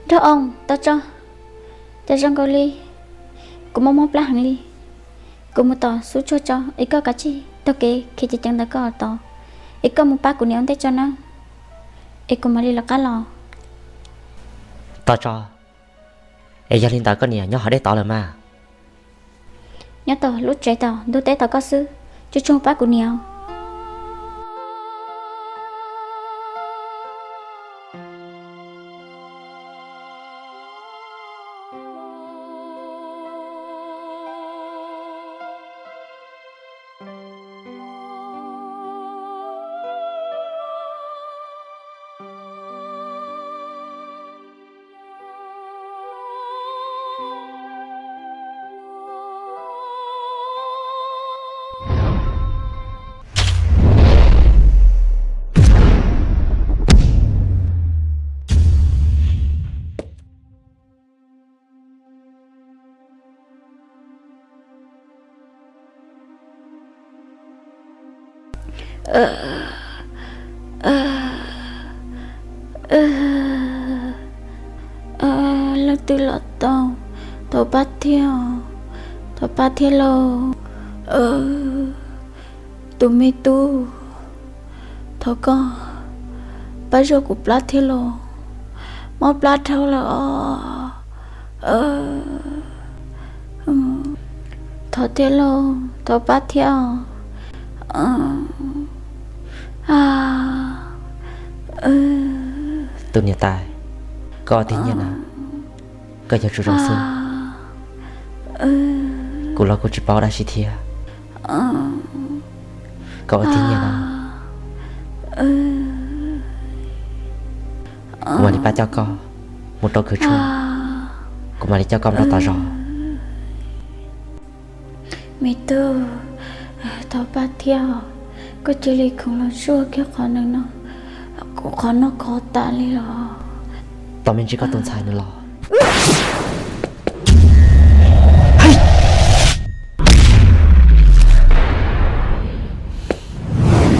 Nraug Oo, tos tso, cas zoo nkaus li kuv mob mob plab heev li. Kuv mus tos xub tsuag tso es koj kav tsij taug kev khiav ceev ceev ntawm koj tod, es koj mus pab kuv niam ua ntej tso nawb, es kuv mam li lawv qab los. Tos tso, es yog li ntawd koj niam nyob hauv dej tod lawm mas? Nyob tom lub tsev tom ntug teb tom koj xwb, tsuag tsuag pab kuv niam. Leej twg los tau, thov pab thiab, thov pab thiab lauj. Tus me tub, thov koj pab zuaj kuv plab thiab lauj, mob plab dhau lawm os. Thov thiab lauj, thov pab thiab os. Tus niam tais, koj ua tib nyiaj na, koj yuav tsum zoo xwb. Kuv los kuj tsis paub dab tsi thiab. Koj ua tib nyiaj na, kuv mam li pab coj koj mus rau khwv tshuaj, kuv mam li coj koj mus rau tom zos. Me tub, thov pab thiab, koj cia li khoov los zuaj kiag qhov no, kuv qhov noj qhov tas li los. Tos me ntsis koj tus ntxhais no los.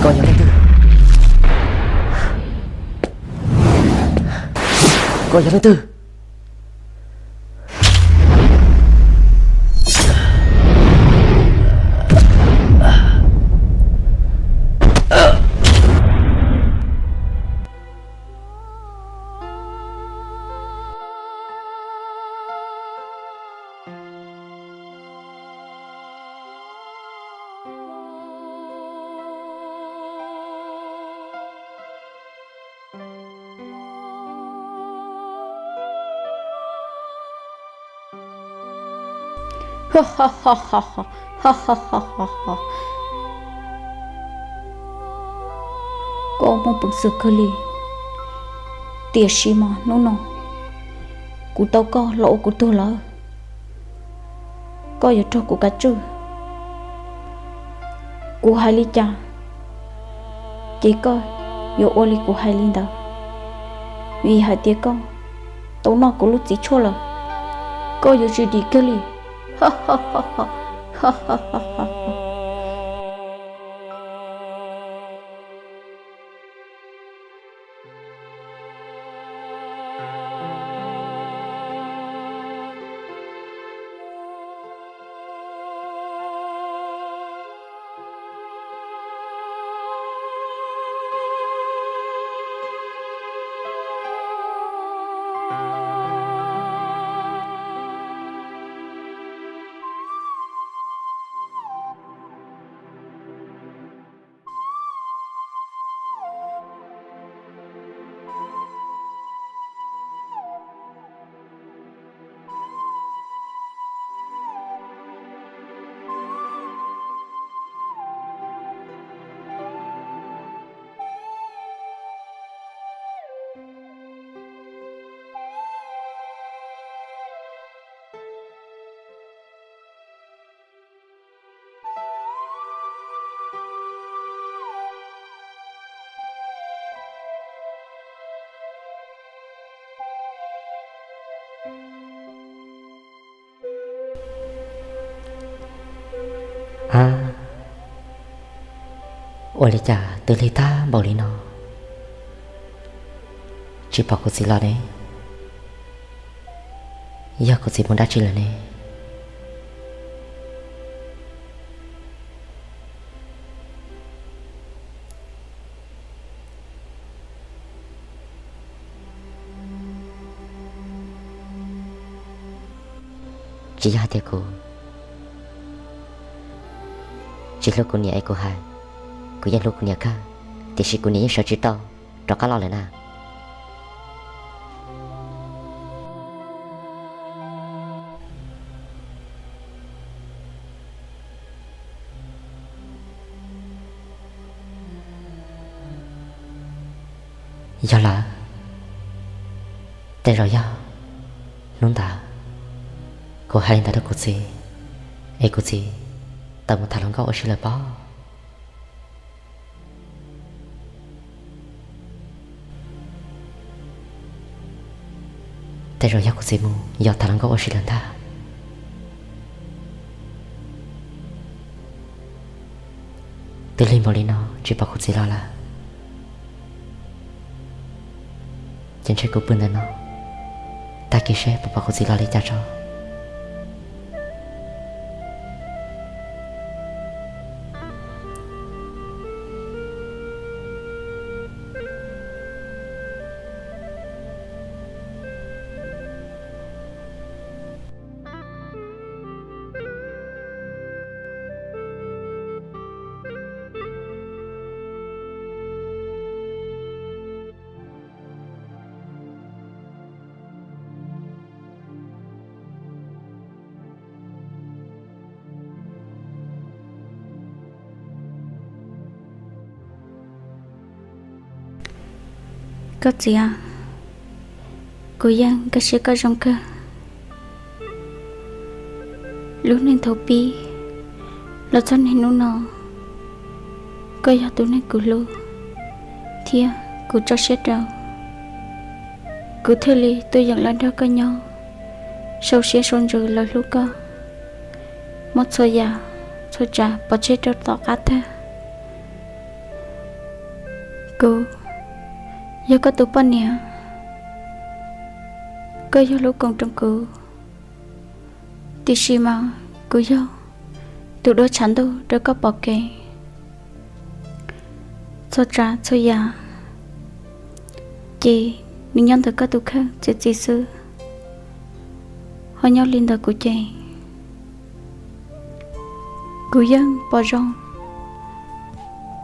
Koj yog leej twg? Koj yog leej twg? Koj muaj peev xwm kawg li, tiam sis mas hnub no kuv tau koj los ua kuv tug lawm, koj yuav raug kuv kav tswj. Kuv hais li cas ces koj yuav ua li kuv hais li ntawd, vim hais tias koj tau noj kuv lub txiv tshuaj lawm, koj yuav tsis dim kiag li. Ab, ua li cas twb lig tag npaum li no tsis pom kuv txiv los ne? Yog kuv txiv mus dab tsi lawm ne? Tsis yog hais tias kuv tsis hlub kuv niam es kuv hais, kuv yeej hlub kuv niam kawg, tiam sis kuv niam yeej sawv tsis tau rov qab los lawm na. Yog lawm, tej zaum yog hnub ntawd kuv hais li ntawd rau kuv txiv, es kuv txiv tawm mus tham hluas nkauj ua si lawm pob. Tej zaum yog kuv txiv mus yos tham hluas nkauj ua si lawm ntag. Twb lig npaum li no tsis pom kuv txiv los lawm, ces ntshe kuv pw ntawm no tag kis seb puas pom kuv txiv los li cas tso. Koj txiv, kuv yeej nkag siab koj zoo kawg. Lub neej thaum pib los txog niaj hnub no, koj yog tus neeg kuv hlub thiab kuv tso siab rau. Kuv thiaj li tuaj yeem los nrog koj nyob, sau siab sau ntsws los hlub koj, muab txhua yam txhua tsav pov tseg rau tom qab tag. Kuv yog koj tus poj niam, koj yog lub koom rau kuv, tiam sis mas kuv yog tus dua tshav ntuj rau koj pom kev. Txhua tsav txhua yam ces nws nyob ntawm koj tus kheej txiav txim xwb, ho nyob li ntawm kuv ces kuv yeej pom zoo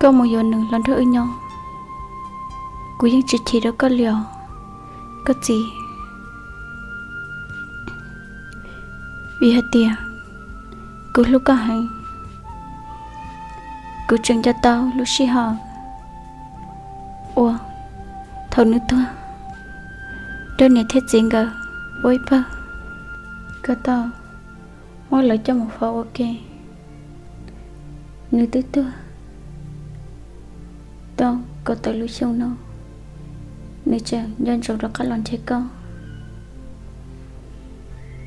koj mus yuav nws los nrog wb nyob. Kuv yeej tsis chim rau koj li os koj txiv, vim hais tias kuv hlub koj heev. Kuv tseem nco tau lub sij hawm uas thaum nws tuag, nrog niam thiab txiv nkawd ua ib pawg, koj tau muab lawv coj mus faus ua ke. Nws twb tuag tau kaum tawm lub xyoo no, nws tseem nco ntsoov rov qab los nrhiav koj.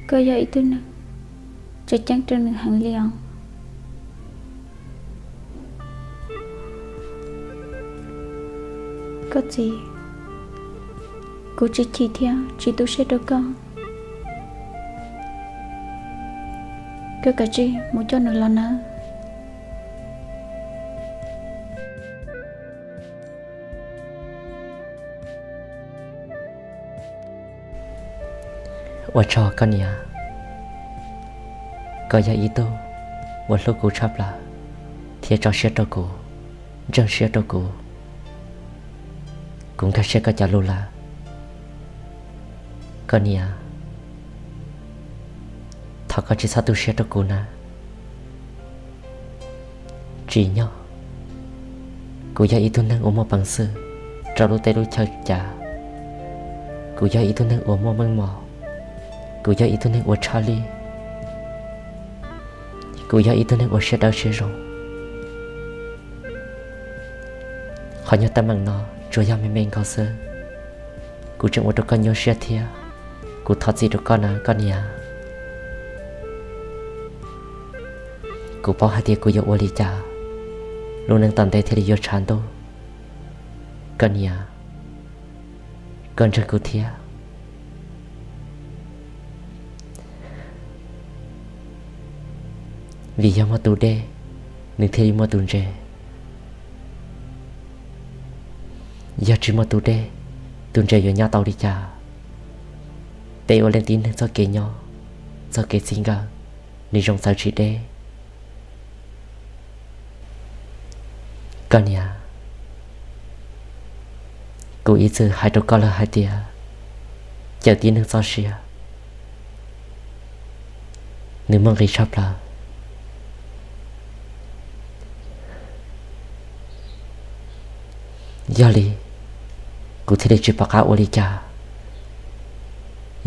Koj yog ib tug neeg tseem ceeb rau nws heev li os koj txiv. Kuv tsis chim thiab tsis tu siab rau koj. Koj kav tsij mus coj nws los nawb. Ua tsaug koj niam, koj yog ib tug uas hlub kuv tshaj plaws thiab tso siab rau kuv, ntseeg siab rau kuv. Kuv nkag siab koj cov lus lawm koj niam. Thov koj tsis txhob tu siab rau kuv na. Tsim nyog kuv yog ib tug neeg uas muaj peev xwm rau lub teb lub chaw cas, kuv yog ib tug neeg uas muaj meej mom, kuv yog ib tug neeg uas tshaj lij, kuv yog ib tug neeg uas siab dawb siab zoo. Qhov nyuag teeb meem no tsuas yog me me nkaus xwb, kuv tseem ua rau koj nyuaj siab thiab. Kuv thov txim rau koj na koj niam. Kuv paub hais tias kuv yuav ua li cas lub neej tom ntej thiaj li yuav tshav ntuj. Koj niam, koj ntseeg kuv thiab. Vim yog muaj tus deb, nws thiaj li muaj tus ntse. Yog tsis muaj tus deb, tus ntse yuav nyob tau li cas? Peb ua leej tib neeg txoj kev nyob, txoj kev txij nkawm, nws zoo txawv tsis deb. Koj niam, kuv ib txwm hais rau koj lawm hais tias cawm tib neeg txoj sia, nws muaj nqis tshaj plaws. Yog li, kuv thiaj li tsis pom qab ua li cas.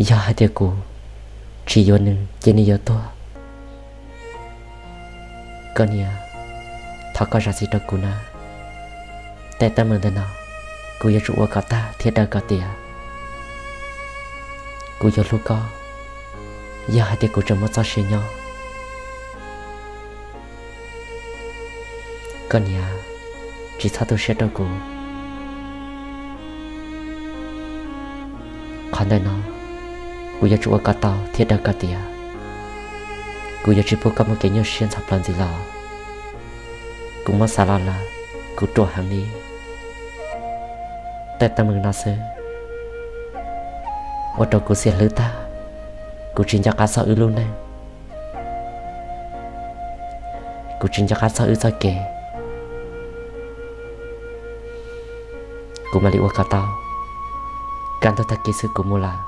Yog hais tias kuv tsis yuav nws ces nws yuav tuag. Koj niam, thov koj zam txim rau kuv na. Tej teeb meem ntawm no, kuv yuav tsum ua kom tag thiab daws kom tiav. Kuv yuav hlub koj, yog hais tias kuv tseem muaj txoj sia nyob. Koj niam, tsis txhob tu siab rau kuv. Qhov ntawm no, kuv yuav tsum ua kom tau thiab daws kom tiav. Kuv yuav tsis pub koj muaj kev nyuaj siab ntxhov plaws ntxiv los. Kuv muab xav los lawm, kuv ruam heev li. Tej teeb meem no xwb ua rau kuv xiam hlwb tag. Kuv tsis nco qab txog wb lub neej. Kuv tsis nco qab txog wb txoj kev. Kuv mam li ua kom tau. Kaj ntug tag kis xwb kuv mus lawm.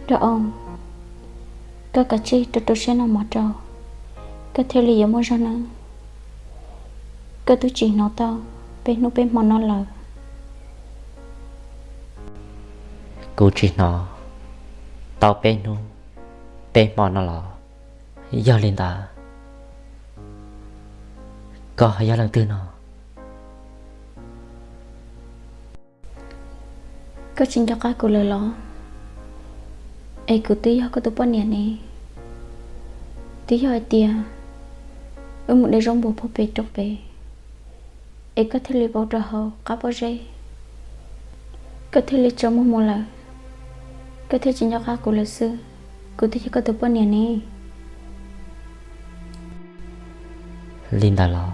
Dab Au, koj kav tsij rau rau siab noj mov rau, koj thiaj li yuav muaj zog nawb. Koj twb tsis hnov tau peb hnub peb hmo no lawm. Kuv tsis hnov tau peb hnub peb hmo no los? Yog li ntawd, koj yog leej twg no? Koj tsis nco qab kuv lawm los? Es kuv twb yog koj tus poj niam ne. Twb yog hais tias wb mus de zaub npua puag pem roob pem, es koj thiaj li vau rau hauv qab pob zeb, koj thiaj li tso muag mus lawm. Koj thiaj tsis nco qab kuv lawm xwb. Kuv twb yog koj tus poj niam ne. Li ntawd los?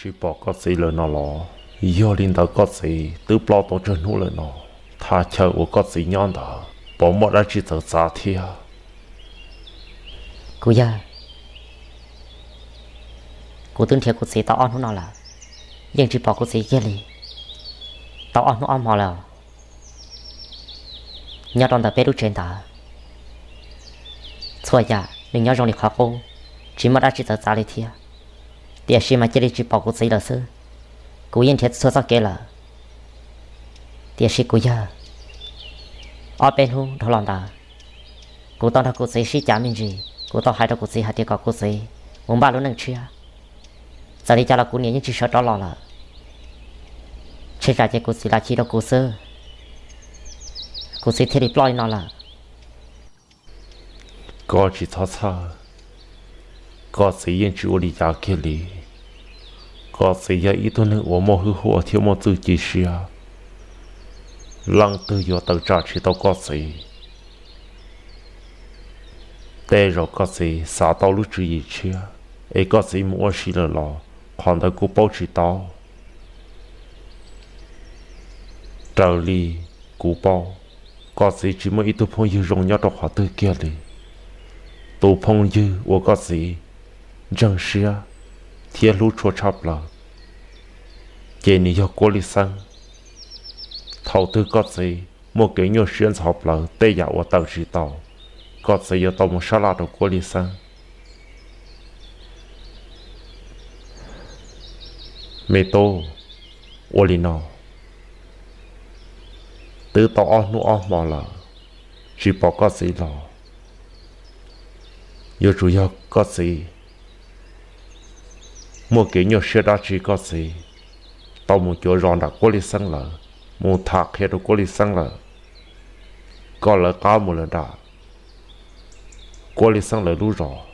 Tsis pom koj txiv lawm no los? Yog li ntawd koj txiv twb ploj tau tsawg hnub lawm no? Thaj chaw uas koj txiv nyob ntawd puas muaj dab tsi txawv txav thiab? Kuv yawg, kuv twb nrhiav kuv txiv tau ob hnub no lawm, yeej tsis pom kuv txiv kiag li. Tau ob hnub ob hmo lawm, nyob rau ntawm peb lub tsev ntawd, txhua yam nws nyob zoo li qhov qub, tsis muaj dab tsi txawv txav li thiab. Tiam sis mas cia li tsis pom kuv txiv lawm xwb. Kuv yeej nrhiav txhua txoj kev lawm, tiam sis kuv yawg, ob peb hnub dhau los ntawd, kuv tau nrog kuv txiv sib cav me ntsis, kuv tau hais rau kuv txiv hais tias kom kuv txiv mus npaj lub neej tshiab. Txawm li cas los kuv niam yeej tsis sawv rov los lawm. Tshe tsam ces kuv txiv lam chim rau kuv xwb. kuv txiv thiaj li ploj li no lawm. Koj tsis txhob txhawj, koj txiv yeej tsis ua li cas kiag li. Koj txiv yog ib tug neeg uas muaj hwj huam thiab muaj txuj ci siab, leej twg yuav tawm tsam tsis tau koj txiv. Tej zaum koj txiv xav tau lub tswv yim tshiab, es koj txiv mus ua si lawm los qhov ntawd kuv paub tsis tau. Raws li kuv paub, koj txiv tsis muaj ib tug phooj ywg zoo nyob rau qhov twg kiag li. Tus phooj ywg uas koj txiv ntseeg siab thiab hlub tshua tshaj plaws, ces nws yog Kuab Lis Xeeb. Thaum twg koj txiv muaj kev nyuaj siab ntxhov plawv tej yam uas tawm tsis tau, koj txiv yuav tau mus sab laj rau Kuab Lis Xeeb. Me tub, ua li no, twb tau ob hnub ob hmo lawm, tsis pom koj txiv los. Yuav tsum yog koj txiv muaj kev nyuaj siab dab tsi koj txiv tau mus cuav zos nram Kuab Lis Xeeb lawm, mus tham qhia rau Kuab Lis Xeeb lawm, kom lawv qab mus lawm nram Kuab Lis Xeeb lawv lub zos,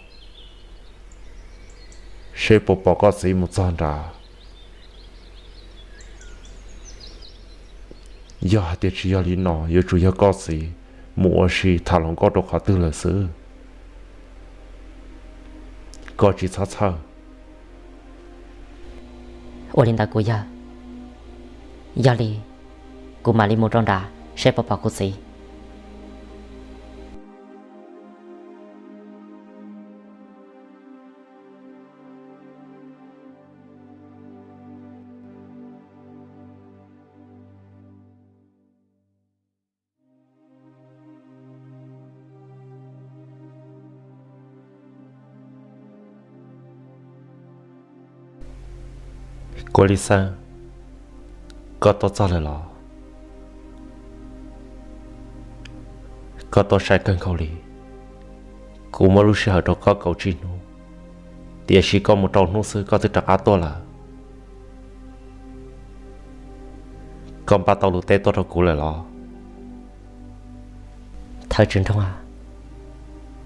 seb puas pom koj txiv mus txog nrad. Yog hais tias tsis yog li no, yuav tsum yog koj txiv mus ua si tham hluas nkauj rau qhov twg lawm xwb. Koj tsis txhob txhawj. Ua li ntawd kuv yawg, yog li kuv mam li mus rau nrad seb puas pom kuv txiv. Kuab Lis Xeeb, koj tuaj txog lawm los? Koj tuaj sai kawg nkaus li. Kuv muab lub sij hawm rau koj kaum tsib hnub, tiam sis koj mus rau hnub xwb koj twb rov qab tuaj lawm. Koj npaj tau lus teb tuaj rau kuv lawm los? Thawj tswj nroog,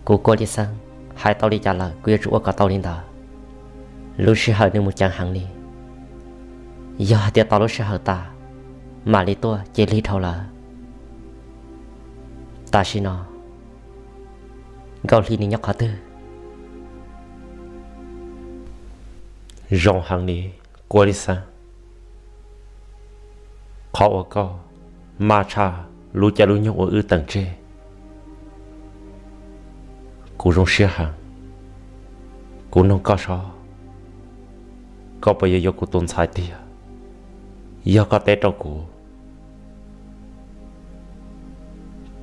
kuv Kuab Lis Xeeb hais tau li cas lawm kuv yuav tsum ua kom tau li ntawd. Lub sij hawm nws mus ceev heev li, yog hais tias tos lub sij hawm tas mam li tuaj ces lig dhau lawm. Tam sim no Nkauj Hli nws nyob qhov twg? Zoo heev li, Kuab Lis Xeeb. Qhov uas koj maj tshaj lub caij lub nyoog uas wb teem tseg, kuv zoo siab heev. Kuv nug koj seb, koj puas yuav yuav kuv tus ntxhais tiag? Yog koj teb rau kuv,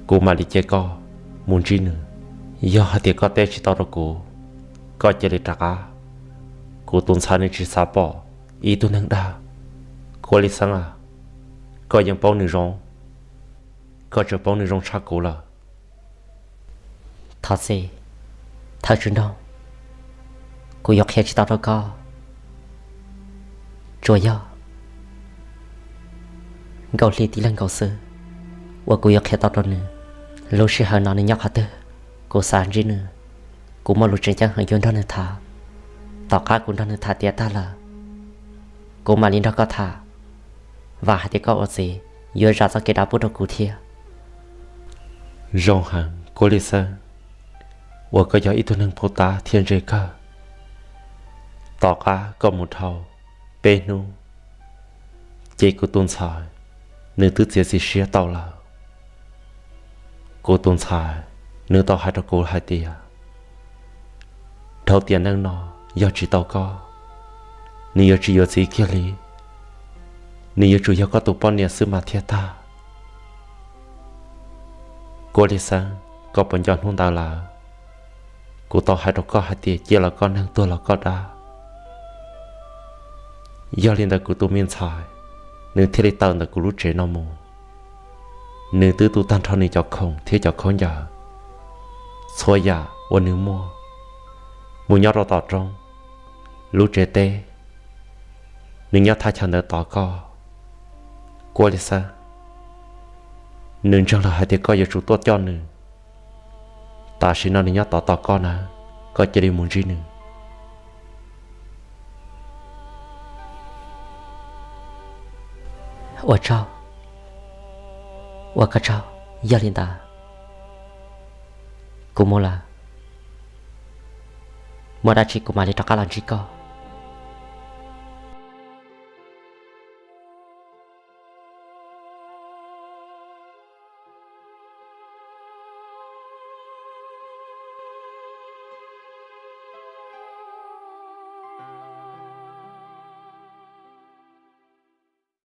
kuv mam li cia koj mus ntsib nws. Yog hais tias koj teb tsis tau rau kuv, koj cia li rov qab. Kuv tus ntxhais nws tsis xav pom ib tug neeg dag. Kuab Lis Xeeb a, koj yeej paub nws zoo, koj tseem paub nws zoo tshaj kuv lawm. Thov txim, thawj tswj nroog, kuv yuav qhia tsis tau rau koj. Tsuas yog Nkauj Hli tib leeg nkaus xwb uas kuv yuav qhia tau rau nws. Lub sij hawm no nws nyob qhov twg, kuv xav ntsib nws. Kuv muaj lus tseem ceeb heev yuav nrog nws tham. Tom qab kuv nrog nws tham tiav tag lawm, kuv mam li nrog koj tham. Vam hais tias koj ua txiv yuav zam txoj kev dav pub rau kuv thiab. Zoo heev Kuab Lis Xeeb, uas koj yog ib tug neeg paub tab thiab ntse kawg. Tom qab koj mus dhau peb hnub, ces kuv tus ntxhais nws twb txiav txim siab tau lawm. Kuv tus ntxhais nws tau hais rau kuv hais tias dhau tiam neej no yog tsis tau koj, nws yuav tsis yuav txiv kiag li. Nws yuav tsum yog koj tus poj niam xwb mas thiaj tag. Kuab Lis Xeeb, koj puas nco hnub ntawd lawm? Kuv tau hais rau koj hais tias cia los koj neeg, tuag los koj dab. Yog li ntawd kuv tus me ntxhais nws thiaj li tawm ntawm kuv lub tsev no mus. Nws twb tu tag nrho nws cov khoom thiab cov khaub ncaws, txhua yam uas nws muaj, mus nyob rau tom roob, lub tsev teb. Nws nyob thaj chaw ntawd tos koj, Kuab Lis Xeeb. Nws ntseeg lawm hais tias koj yuav tsum tuaj coj nws. Tam sim no nws nyob tod tos koj na, koj cia li mus ntsib nws. Ua tsaug, ua koj tsaug. Yog li ntawd, kuv mus lawm. Muaj dab tsi kuv mam li rov qab los ntsib koj.